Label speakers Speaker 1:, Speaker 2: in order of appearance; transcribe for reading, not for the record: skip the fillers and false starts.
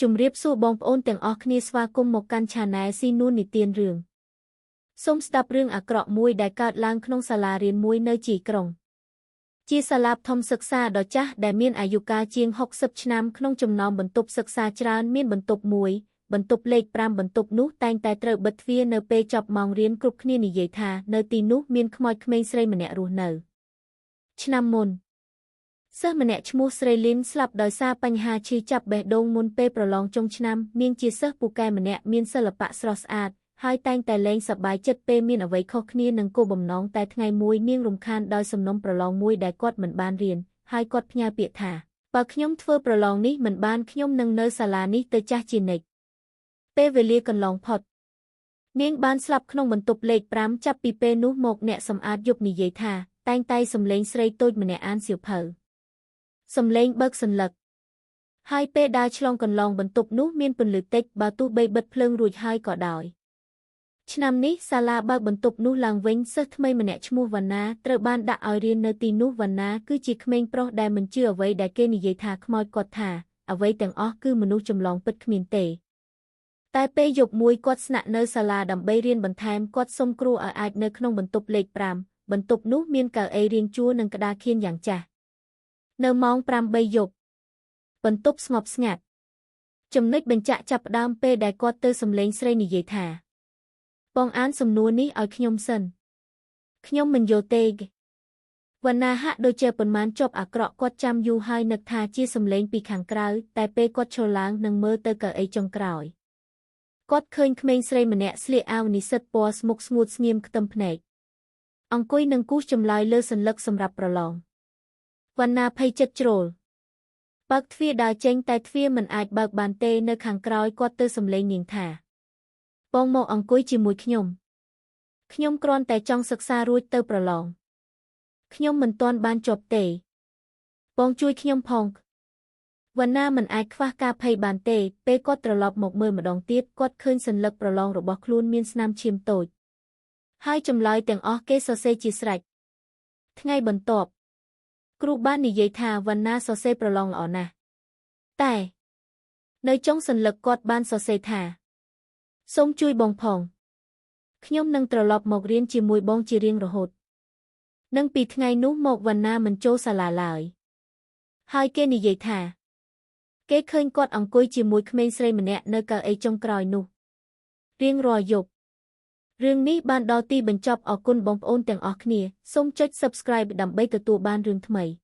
Speaker 1: ជំរាបសួរបងប្អូនទាំងអស់គ្នាស្វាគមន៍មកកាន់ Channel ស៊ីនួននិទានរឿងសូមស្ដាប់រឿងអាក្រក់មួយដែលកើតឡើងក្នុងសាលារៀនមួយនៅជាយក្រុងជាសាលាបឋមសិក្សាដ៏ចាស់ដែលមានអាយុកាលជាង60ឆ្នាំក្នុងចំណោមបន្ទប់សិក្សាច្រើនមានបន្ទប់មួយបន្ទប់លេខ5បន្ទប់នោះតែងតែត្រូវបិទទ្វារនៅពេលចប់ម៉ោងរៀនគ្រប់គ្នានិយាយថានៅទីនោះមានខ្មោចក្មេងស្រីម្នាក់រស់នៅឆ្នាំមុនសិស្សម្នាក់ឈ្មោះស្រីលីនស្លាប់ដោយសារបញ្ហាឈឺចាប់បេះដូងមុនពេលប្រឡងចុងឆ្នាំនាងជាសិស្សពូកែម្នាក់មានសិល្បៈស្រស់ស្អាតហើយតែងតែលែងសប្បាយចិត្តពេលមានអ្វីខុសគ្នានឹងគោលបំណងតែថ្ងៃមួយនាងរំខានដោយសំណុំប្រឡងមួយដែលគាត់មិនបានរៀនហើយគាត់ផ្ញើពាក្យថាបើខ្ញុំធ្វើប្រឡងនេះមិនបានខ្ញុំនឹងនៅសាលានេះទៅចាស់ជានិច្ចពេលវេលាកន្លងផុតនាងបានស្លាប់ក្នុងបន្ទប់លេខ5ចាប់ពីពេលនោះមកអ្នកសម្អាតយប់និយាយថាតែងតែសំឡេងស្រីតូចម្នាក់អានសៀវភៅសំឡេងបើកសន្លឹកហើយពេលដើរឆ្លងកន្លងបន្ទប់នោះមានពន្លឺតិចបើទោះបីបិទភ្លើងរួចហើយក៏ដោយឆ្នាំនេះសាលាបើកបន្ទប់នោះឡើងវិញសិស្សថ្មីម្នាក់ឈ្មោះវណ្ណាត្រូវបានដាក់ឲ្យរៀននៅទីនោះវណ្ណាគឺជាក្មេងប្រុសដែលមិនជឿអ្វីដែលគេនិយាយថាខ្មោចគាត់ថាអ្វីទាំងអស់គឺមនុស្សចម្លងពិតគ្មានទេតែពេលយប់មួយគាត់ស្នាក់នៅសាលាដើម្បីរៀនបន្ថែមគាត់សុំគ្រូឲ្យអាចនៅក្នុងបន្ទប់លេខ5បន្ទប់នោះមានកៅអីរៀងជួរនិងក្តារខៀនយ៉ាងចាស់នៅម៉ោង8យប់បន្ទប់ស្ងប់ស្ងាត់ចំណុចបញ្ចាក់ចាប់ផ្ដើមពេលដែលគាត់ទៅសំឡេងស្រីនិយាយថាបងអានសំណួរនេះឲ្យខ្ញុំសិនខ្ញុំមិនយល់ទេវណ្ណាហាក់ដូចជាប៉ុន្មានជាប់អាក្រក់គាត់ចាំយូរហើយនឹកថាជាសំឡេងពីខាងក្រៅតែពេលគាត់ឈរឡើងនិងមើលទៅកៅអីចុងក្រោយគាត់ឃើញក្មេងស្រីម្នាក់ស្លៀកអាវនិស្សិតពណ៌ស្មុគស្ងួតស្ងៀមខ្ទឹមភ្នែកអង្គុយនឹងគូសចម្លើយលើសន្លឹកសម្រាប់ប្រឡងវណ្ណាភ័យចិត្តជ្រុលបើកទ្វារដើរចេញតែទ្វារមិនអាចបើកបានទេនៅខាងក្រោយគាត់ទៅសំឡេងនាងថាបងមកអង្គុយជាមួយខ្ញុំខ្ញុំគ្រាន់តែចង់សិក្សារួចទៅប្រឡងខ្ញុំមិនទាន់បានជាប់ទេបងជួយខ្ញុំផងវណ្ណាមិនអាចខ្វះការភ័យបានទេពេលគាត់ត្រឡប់មកមើលម្ដងទៀតគាត់ឃើញសន្លឹកប្រឡងរបស់ខ្លួនមានស្នាមឈាមតូចហើយចម្លើយទាំងអស់គេសរសេរជាស្រេចថ្ងៃបន្ទាប់គ្រូបាននិយាយថាវណ្ណាសរសេរប្រឡងល្អណាស់តែនៅចុងសន្លឹកគាត់បានសរសេរថាសូមជួយបងផងខ្ញុំនឹងត្រឡប់មករៀនជាមួយបងជារៀងរហូតនឹងពីថ្ងៃនោះមកវណ្ណាមិនចូលសាលាឡើយហើយគេនិយាយថាគេឃើញគាត់អង្គុយជាមួយក្មេងស្រីម្នាក់នៅកៅអីចុងក្រោយនោះរៀងរាល់យប់រឿងនេះបានដល់ទីបញ្ចប់អរគុណបងប្អូនទាំងអស់គ្នាសូមចុច Subscribe ដើម្បីទទួលបានរឿងថ្មី។